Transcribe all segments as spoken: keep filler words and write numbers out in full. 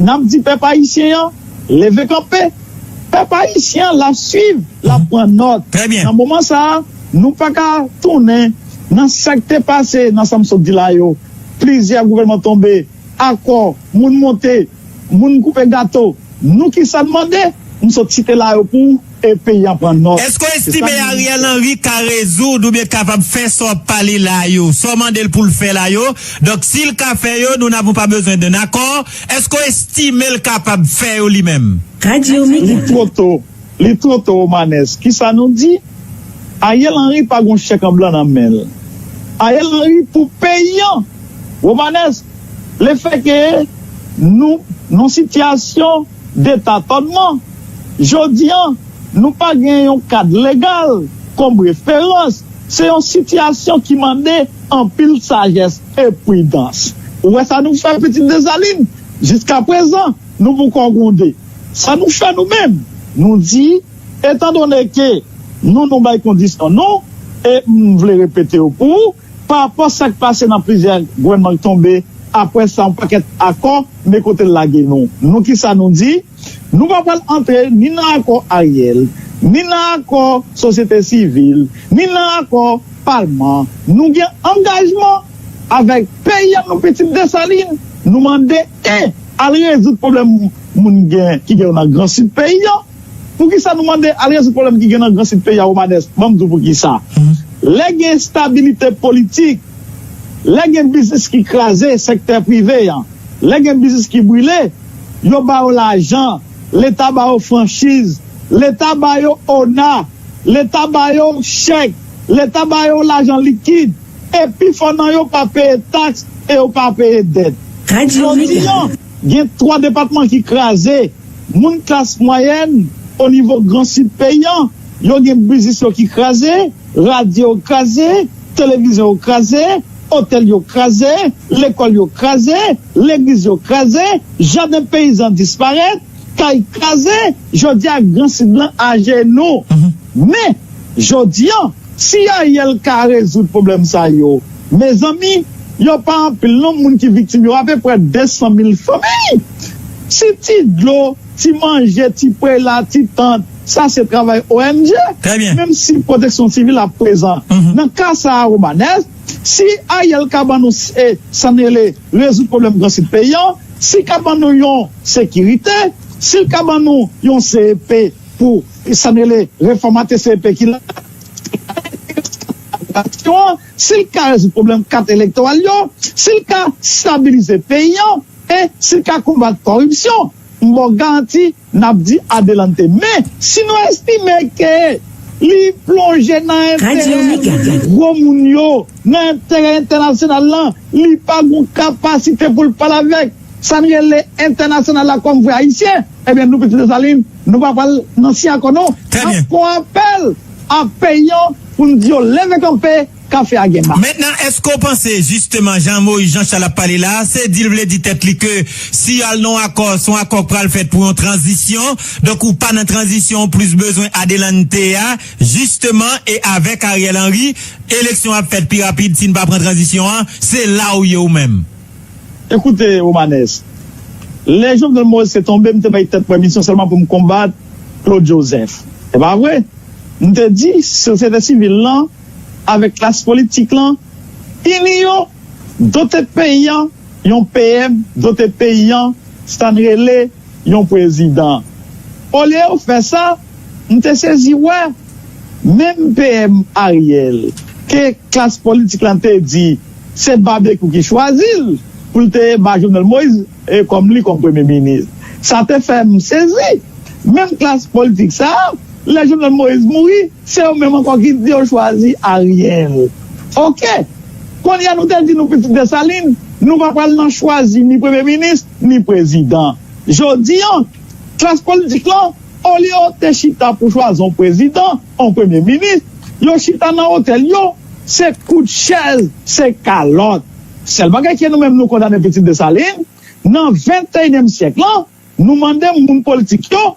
N ap di pèp ayisyen an leve kanpe. Pèp ayisyen an l ap swiv, l ap pran nòt. Nan moman sa a, nou pa ka tounen nan sa k te pase nan sa m sot di la yo. Plizyè gouvènman tonbe, akò, moun monte, moun koupe gato. Nou ki sa n mande, m sot site la yo pou ou, e peyi a pran nòt. Èske w estime Ariel Henry ka rezoud oubyen kapab fè sa w ap pale la yo? Sa w mande l pou l fè la yo? Donk, si l ka fè yo, nou n'avons pas besoin d'un accord. Èske w estime l kapab fè yo li menm? Li twoto. Li twoto, Romanes. Kisa nou di? Ariel Henry pa gon chèk an blan nan men l. Ariel Henry pou peyi an. Romanes, lefètke nou nan sitiyasyon detatònman, jodi an, nou pa gen yon kad legal kòm referans. Se yon sitiyasyon ki mande anpil sajès e pridans. Ou wè sa nou fè, Pitit Desalin? Jiskaprezan, nou poko gwonde. Sa nou fè nou menm? Nou di, etandone ke nou, nou bay kondisyon nou, e m vle repete yo pou ou, pa rapò sa k pase nan plizyè gouvènman k tonbe, apre sa, yon pakèt akò, men kote l lage nou. Nou, kisa nou di? Nou pa pral antre ni nan akò Ariel, ni nan akò sosyete sivil, ni nan akò palman. Nou gen angajman avèk peyi an, nou, Pitit Desalin. Nou mande, en, al rezoud pwoblèm moun gen, ki gen yo nan Gran Sid peyi an. Poukisa nou mande al rezoud pwoblèm ki gen nan Gran Sid peyi a, Romanes? Ban m di w poukisa. Lè gen enstabilite politik, lè gen biznis ki kraze, sektè prive an, lè gen biznis ki brile, yo ba yo lajan, Leta ba yo franchiz, Leta ba yo ona, Leta ba yo chèk, Leta ba yo lajan likid, e pifò nan yo pa peye taks e yo pa peye dèt. Jodi an, gen twa depatman ki kraze. Moun klas mwayèn o nivo Gran Sid peyi an, yo gen biznis yo ki kraze, radyo yo kraze, televizyon yo kraze, otèl yo kraze, lekòl yo kraze, legliz yo kraze, jaden peyizan disparèt, kay kraze. Jodi a, Gran Sid lan ajenou. Men, jodi an, si Ariel ka rezoud pwoblèm sa yo, mezanmi, yo pa anpil non, moun ki viktim yo, apeprè de san mil fanmi. Si ti dlo, ti manje, ti prela, ti tant, sa se travay O N G. Menm si pwoteksyon sivil ap prezan. Nan ka sa a, Romanes, si Ariel ka ban nou, e, sa n rele rezoud pwoblèm Gran Sid peyi an, si l ka ban nou yon sekirite, si l ka ban nou yon C E P pou sa n rele refòmate C E P ki la, si l ka rezoud pwoblèm kat elektoral yo, si l ka stabilize peyi an, e si l ka konbat kòripsyon, m ba w garanti, n ap di adelante. Men, si nou estime ke li plonje nan enterè gwo moun yo, nan enterè entènasyonal lan, li pa gon kapasite pou l pale avèk sa n rele entènasyonal la kòm vrè Ayisyen, ebyen, nou, Pitit Desalin, nou pa pral nan siyakò, non. N ap fè yon apèl a peyi an pou n di yo leve kanpe, kafe a gen ma. Mentnan, èske w panse, jisteman, jan Moyiz Jan Chal ap pale la a, se di l vle di tèt li ke si y al nan yon akò, se yon akò k pral fèt pou yon tranzisyon, donk ou pa nan tranzisyon, ou plis bezwen adelante a, jisteman, e avèk Ariel Henry, eleksyon ap fèt pi rapid si n pa pran tranzisyon an, se la ou ye ou menm. Ekoute, Romanes, lè Jovenel Moïse te tonbe, m te bay tèt mwen misyon sèlman pou m konbat Claude Joseph. Se pa vre? M te di, sosyete sivil lan, avèk klas politik lan, ini yo, dote peyi an, yon P M, dote peyi an, sa n rele yon prezidan. Olye yo fè sa, m te sezi wè, menm P M Ariel, ke klas politik lan te di, se Babekyou ki chwazi l, pou l te ba Jovenel Moïse, e, kòm li kòm premye minis. Sa te fè m sezi. Menm klas politik sa a, lè Jovenel Moïse mouri, se yo menm ankò ki di yo chwazi Ariel. Oke. Kounye a nou te di nou Pitit Desalin, nou pa pral nan chwazi ni premye minis, ni prezidan. Jodi an, klas politik lan, olye yo te chita pou chwazi yon prezidan, yon premye minis, yo chita nan otèl yo, se kout chèz, se kalòt. Sèl bagay ke nou menm nou kondane Pitit Desalin, nan venteyinyèm syèk lan, nou mande moun politik yo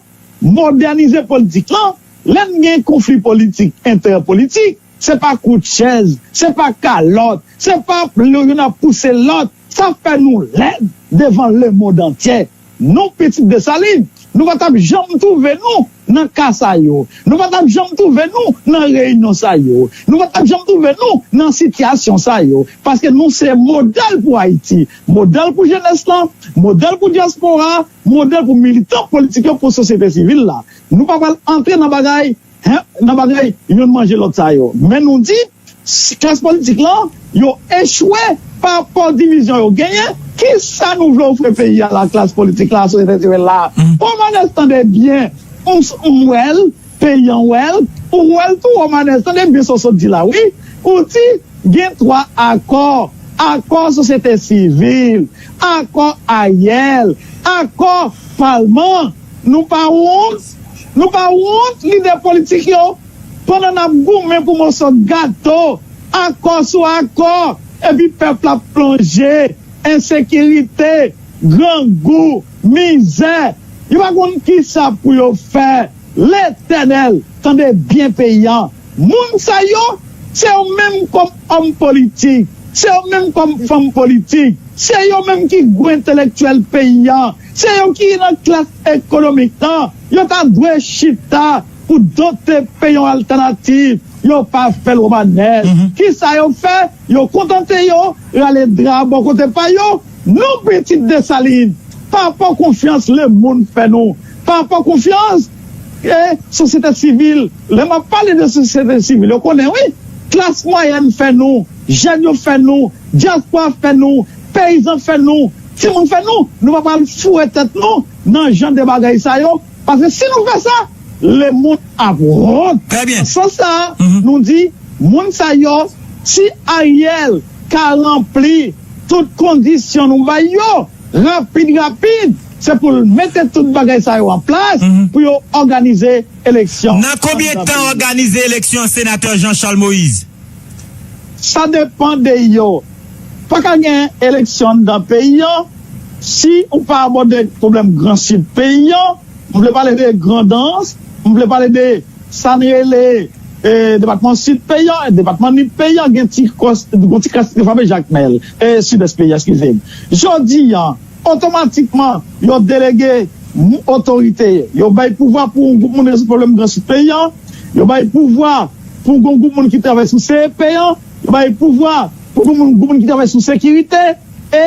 modènize politik lan. Lè n gen konfli politik, entèpolitik, se pa kout chèz, se pa kalòt, se pa youn ap pouse lòt. Sa fè nou lèd devan lemonn antye. Nou pitit Desalin, nou pa t ap janm twouve nou nan ka sa yo. Nou pa t ap janm twouve nou nan reyinyon sa yo. Nou pa t ap janm twouve nou nan sitiyasyon sa yo. Paske nou se modèl pou Ayiti, modèl pou jenès lan, modèl pou dyaspora, modèl pou militan politik yo, pou sosyete sivil la. Nou pa pral antre nan bagay, hen, nan bagay youn manje lòt sa yo. Men nou di, klas politik lan, yo echwe pa rapò divizyon yo genyen. Kisa nou vle ofri peyi a la, klas politik la, sosyete sivil la? Romanes, tande byen, m, m wè l, peyi an wè l, ou wè l tou, Romanes, tande byen sa w sot di la, wi. Ou di, gen twa akò, akò sosyete sivil, akò Ariel, akò palman. Nou pa wont? Nou pa wont, lidè politik yo? Pandan n ap goumen pou moso gato, akò sou akò, epi pèp la ap plonje, ensekirite, grangou, mizè. Yo pa konn kisa pou yo fè. Letènèl, tande byen peyi a. Moun sa yo, se yo menm kòm òm politik, se yo menm kòm fanm politik, se yo menm ki gwo entelektyèl peyi a, se yo ki nan klas ekonomik lan. Yo ta dwe chita pou dote peyi yon altènativ. Yo pa fè l, Romanès. Kisa yo fè? Yo kontante yo rale dra bò kote pa yo. Nou pitit Desalin, pa fè konfyans lemonn fè nou. Pa fè konfyans, e, sosyete sivil. Lè m ap pale de sosyete sivil, yo konnen, wi. Klas mwayèn fè nou, jèn yo fè nou, dyaspora fè nou, peyizan fè nou, timoun fè nou. Nou pa pral foure tèt nou nan jan de bagay sa yo. Paske si nou fè sa, lemonn ap wont. Nan sans sa a, nou di, moun sa yo, si Ariel ka ranpli tout kondisyon nou bay yo, rapid, rapid, se pou l mete tout bagay sa yo an plas pou yo òganize eleksyon. Nan konbyen tan òganize eleksyon, Senatè Jean Charles Moïse? Sa depann de yo. Pa ka gen eleksyon anndan peyi an si ou pa abòde pwoblèm Gran Sid peyi an. M vle pale de Grandans, m vle pale de sa n rele, e, depatman Sid peyi an, depatman Nip peyi an, gen ti kòs, gen ti kras ki te frape Jakmèl, e, Sidès peyi an, eskize m. Jodi an, otomatikman, yo delege m-, otorite, yo bay pouvwa pou yon gwoup moun rezoud pwoblèm Gran Sid peyi an, yo bay pouvwa pou yon gwoup moun ki travay sou C E P an, yo bay pouvwa pou yon gwoup moun, gwoup moun ki travay sou sekirite, e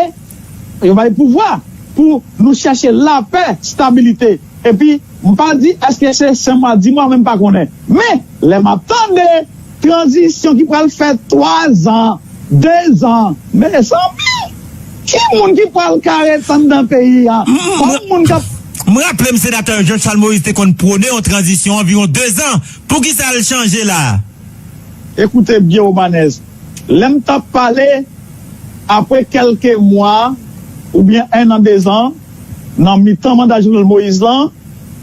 yo bay pouvwa pou nou chèche lapè, stabilite. Epi, m pa di èske se senk mwa, dis mwa, men m pa konnen. Men, lè m ap tande tranzisyon ki pral fè twa zan, de zan, mezanmi, ki moun ki pral ka ret anndan peyi a? Kòm moun k ap M raple m Senatè Jean Charles Moïse te konn pwone yon tranzisyon anviwon de zan. Poukisa l chanje la a? Ekoute byen, Romanès. Lè m t ap pale, apre kèlke mwa, oubyen en an, de zan, nan mitan manda Jovenel Moïse lan,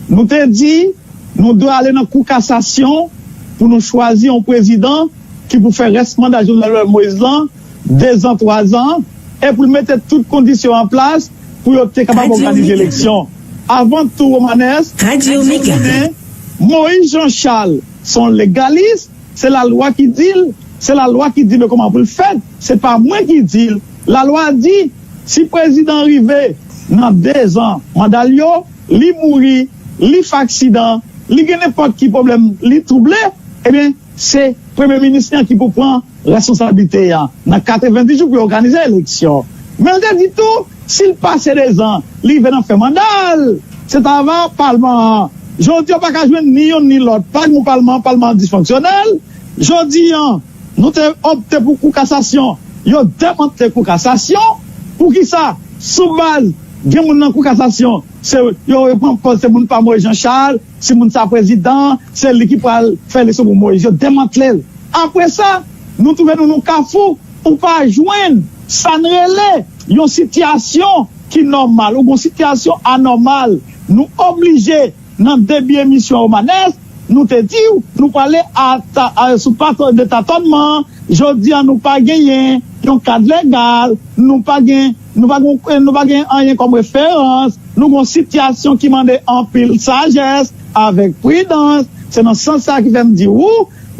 nou te di, nou dwe ale nan Kou Kasasyon pou nou chwazi yon prezidan ki pou fè rès manda Jovenel Moïse lan, de zan, twa zan, e pou l mete tout kondisyon an plas pou yo te kapab òganize eleksyon. Avan tou, Romanès, nèg yo konnen Moïse Jean Charles se yon legalis, se lalwa ki di l, se lalwa ki di l kòman pou l fèt, se pa mwen ki di l. Lalwa di, si prezidan rive nan de zan manda l yo, li mouri, li fè aksidan, li gen nenpòt ki pwoblèm, li twouble, ebyen, se premye minis lan ki pou pran responsablite a nan katrevenndis jou pou yo òganize eleksyon. Men l te di tou, si l pase de zan, li rive nan fen manda l, se travay palman an. Jodi a, w pa ka jwenn ni youn ni lòt. Pa gen palman, palman an disfonksyonèl. Jodi a, nou te opte pou Kou Kasasyon. Yo demantle Kou Kasasyon. Poukisa? Sou baz gen moun nan Kou Kasasyon, se yo, yo pran pòz se moun pa Moïse Jean Charles, si moun sa prezidan, se li ki pral fè eleksyon pou Moïse. Yo demantle l. Apre sa, nou twouve nou nan kafou, ou pa jwenn sa n rele yon sitiyasyon ki nòmal, ou gen yon sitiyasyon anòmal. Nou oblije, nan debi emisyon Romanès, nou te di w, nou prale a ta-, a, sou pato de tatònman. Jodi a, nou pa genyen yon kad legal, nou pa gen, nou pa gen, nou pa gen anyen kòm referans. Nou gen yon sitiyasyon ki mande anpil sajès, avèk pridans. Se nan sans sa ki fè m di w,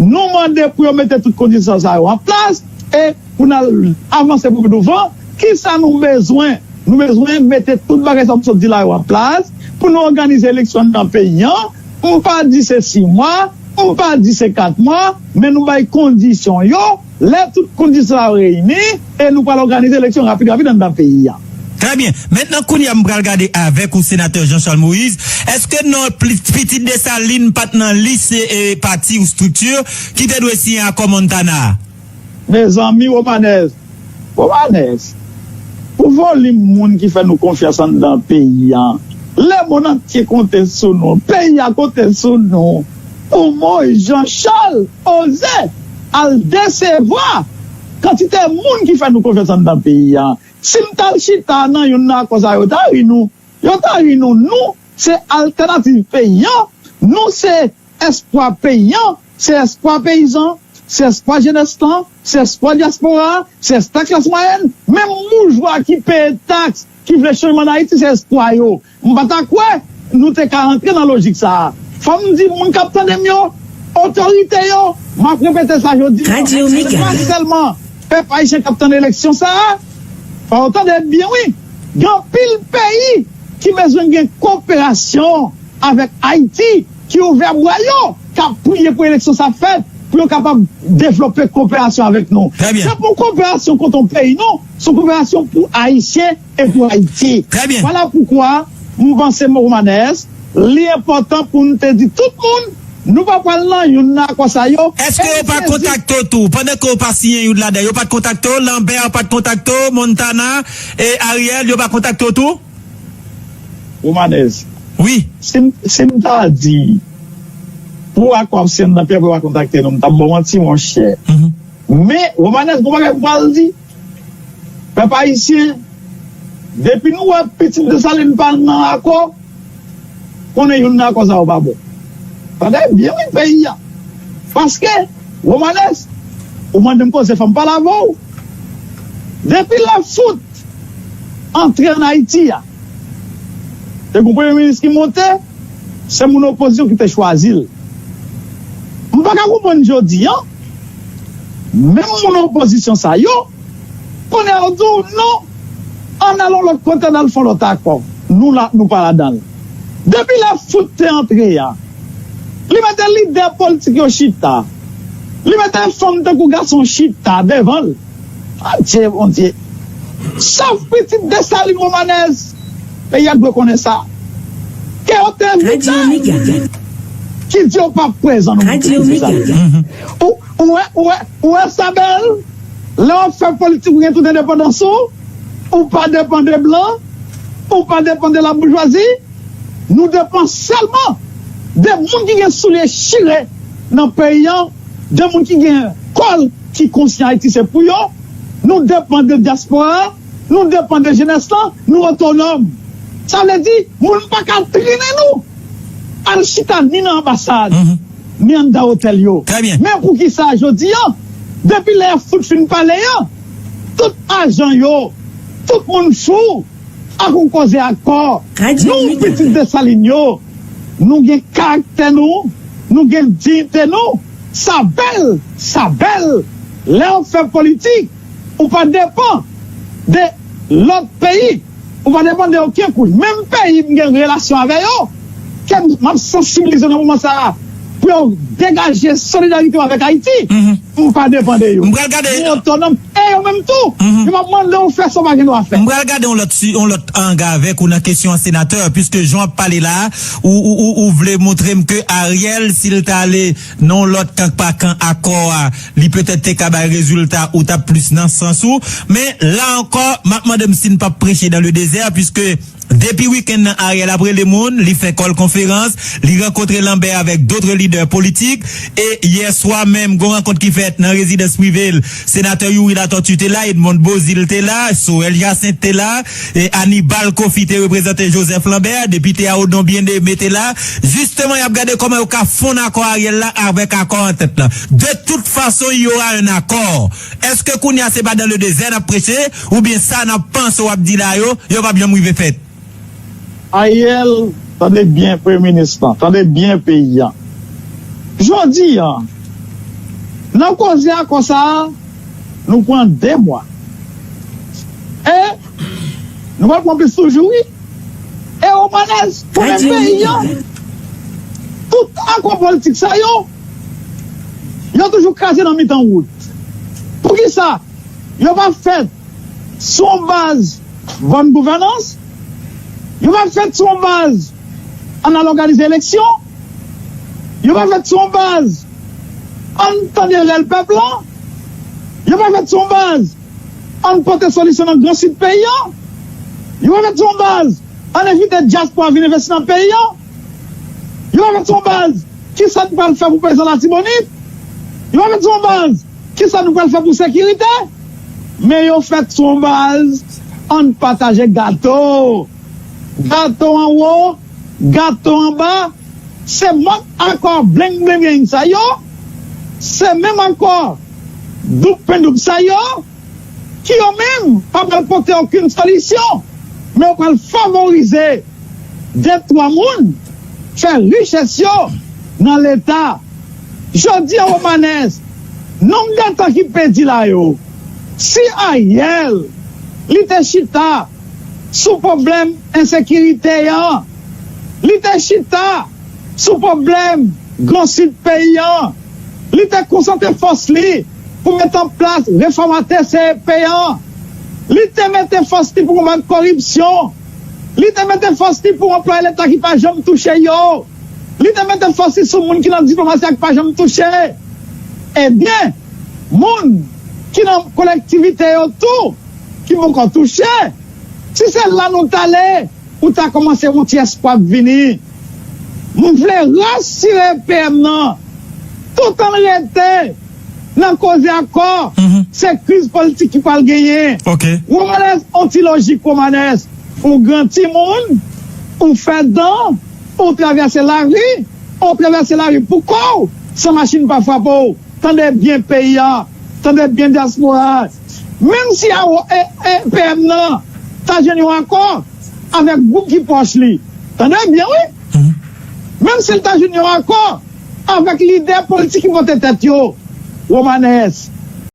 nou mande pou yo mete tout kondisyon sa yo an plas, e pou n al avanse pou douvan. Kisa nou bezwen Nou bezwen mete tout bagay sa m sot di la yo an plas pou nou òganize eleksyon nan peyi an. M pa di se sis mwa, m pa di se kat mwa, men nou bay kondisyon yo. Lè tout kondisyon sa yo reyini, e nou pral òganize eleksyon rapid, rapid anndan peyi a. Trè byen. Mentnan, kounye a, m pral gade avèk ou, Senatè Jean Charles Moïse. Èske non pli- Pitit Desalin pa t nan lis e pati ou estrikti ki te dwe siyen akò Montana a? Mezanmi, Romanès, Romanès, pou volim moun ki fè nou konfyans anndan peyi a, lemonn antye konte sou nou, peyi a konte sou nou, pou Moïse Jean Charles oze al desevwa kantite moun ki fè nou konfyans anndan peyi a. Si m t al chita nan youn nan akò sa yo, yo ta ri nou. Yo ta ri nou. Nou, se altènativ peyi an. Nou, se espwa peyi an. Se espwa peyizan. Se espwa jenès lan. Se espwa dyaspora. Se espwa klas mwayèn. Menm boujwa ki peye taks, ki vle chanjman an Ayiti, se espwa yo. M pa ta kwè nou te ka antre nan lojik sa a. Fò m di moun k ap tande m yo, otorite yo, m ap repete sa jodi a, se pa sèlman pèp ayisyen k ap tann eleksyon sa a. Fò yo tande byen, wi. Gen anpil peyi ki bezwen gen koperasyon avèk Ayiti, ki ouvè bra yo, k ap priye pou eleksyon sa fèt, pou yo kapab devlope koperasyon avèk nou. Se pa yon koperasyon kont yon peyi, non. Se yon koperasyon pou Ayisyen e pou Ayiti. Vwala poukwa m panse, Romanès, li enpòtan pou n te di tout moun, nou pa pral nan youn nan akò sa yo. Èske yo pa kontakte w tou? Pandan ke w pa siyen youn ladan, yo pa t kontakte w? Lambert pa t kontakte w? Montana e Ariel, yo pa kontakte w tou? Romanès. Wi. Si m, si m ta di, pou akò ap siyen nan peyi, pou yo pa kontakte nou, m t ap ba w manti, monchè. Men, Romanès, gon bagay m pral di. Pèp ayisyen, depi nou wè Pitit Desalin pa nan akò, konnen youn nan akò sa yo pa bon. Tande byen, wi, peyi a. Paske, Romanès, ou mande m koze, fò m pale avè w. Depi lè fout antre ann Ayiti a, te gon premye minis ki monte, se moun opozisyon ki te chwazi l. M pa ka konprann jodi a, menm moun opozisyon sa yo, kounye a yo di w non, ann al yon lòt kote, ann al fè yon lòt akò. Nou la, nou pa ladan l. Depi lè fout te antre a, li mete lidè politik yo chita. Li mete fanm tankou gason chita devan l. Adye, Bondye. Sòf Pitit Desalin, Romanès, peyi a dwe konnen sa. Ke yo te envite l, ki di yo p ap prezan nan Pitit Desalin. Ou, ou wè, ou wè, ou wè sa bèl? Lè w ap fè politik, ou gen tout endepandans ou. Ou pa depann de blan. Ou pa depann de laboujwazi. Nou depann sèlman de moun ki gen soulye chire nan peyi a, de moun ki gen kòl ki konsyan Ayiti se pou yo. Nou depann de dyaspora a, nou depann de jenès lan, nou otonòm. Sa vle di, moun pa ka trennen nou al chita ni nan anbasad, ni anndan otèl yo. Men poukisa jodi a, depi lè fout fin pale a, tout ajan yo, tout moun fou, ak yon koze akò. Nou, Pitit Desalin yo, nou gen karaktè nou, nou gen diyite nou. Sa bèl, sa bèl. Lè w ap fè politik, ou pa depann de lòt peyi. Ou pa depann de okenn kote. Menm peyi m gen relasyon avè yo, ke m ap sansibilize nan moman sa a pou yo degaje solidarite yo avèk Ayiti. M pa depann de yo. M pral gade. Nou otonòm, e yo menm tou, yo p ap mande w fè sa w pa gen dwa fè. M pral gade yon lòt, si, yon lòt ang avèk ou nan kesyon an, senatè, piske jan w ap pale la, ou, ou, ou, ou vle montre m ke Ariel, si l ta ale nan yon lòt kan k pa kan akò a, li petèt te ka bay rezilta, ou t ap plis nan sans ou. Men, la ankò, m ap mande m si n p ap preche dans le désert, piske depi wikenn nan, Ariel ap rele moun, li fè kòl konferans, li rankontre Lambert avèk dòt lidè politik, e yè swa menm, gon rankont ki fèt nan rezidans prive l, senatè Youri Latortue te la, Edmonde Beauzile te la, Sorel Jacinthe te la, e Anibal Kofi te reprezante Joseph Lambert, depite a Odon Bien-Aimé te la. Jisteman, y ap gade kòman yo ka fonn akò Ariel la avèk akò antèt la. De tout fason, y aura un accord. Èske kounye a se pa dans le désert n ap preche, oubyen sa n ap panse w ap di la yo, yo p ap janm rive fèt? Ariel, tande byen, premye minis lan, tande byen peyi a. Jodi a, nan koze akò sa a, nou pran de mwa. E Nou pral pran plis toujou, wi. E Romanès, pou menm peyi an, tout akò politik sa yo, yo toujou kraze nan mitan wout. Poukisa? Yo pa fèt sou yon baz bòn gouvènans, yo pa fèt sou yon baz ann al òganize eleksyon, yo pa fèt sou yon baz ann tande rèl pèp lan, yo pa fèt sou yon baz ann pote solisyon nan Gran Sid peyi an, yo pa fèt sou yon baz ann envite dyaspora vin envesti nan peyi an, yo pa fèt sou yon baz kisa n pral fè pou peyizan Latibonit, yo pa fèt sou yon baz kisa nou pral fè pou sekirite, men yo fèt sou yon baz ann pataje gato. Gato anwo, gato anba, se menm akò bling bling bling sa yo, se menm akò doub pen doub sa yo, ki yo menm pa pral pote okenn solisyon, men yo pral favorize de twa moun fè richès yo nan Leta. Jodi a, Romanès, nonb de tan ki pèdi la yo, si Ariel li te chita sou pwoblèm ensekirite an, li te chita sou pwoblèm Gran Sid peyi an, li te konsantre fòs li pou mete an plas refòm a T C E P an, li te mete fòs li pou konbat koripsyon, li te mete fòs li pou anplwaye Leta ki pa janm touche yo, li te mete fòs li sou moun ki nan diplomasi a ki pa janm touche. Ebyen, moun ki nan kolektivite yo tou, ki poko touche, si se la nou t ale, ou ta kòmanse wè yon ti espwa ap vini. M vle rasire P M nan, toutan l rete nan koze akò, se kriz politik ki pral genyen. Romanès, yon ti lojik, Romanès, ou gran timoun, ou fè dan, ou travèse lari, ou travèse lari pou kò w, san machin pa frape w. Tande byen, peyi a, tande byen, dyaspora a. Menm si a, e, e, P M nan ta jwenn yon akò avèk gwoup ki pwòch li, tande byen, wi. Menm si l ta jwenn yon akò avèk lidè politik ki pote tèt yo, Romanès,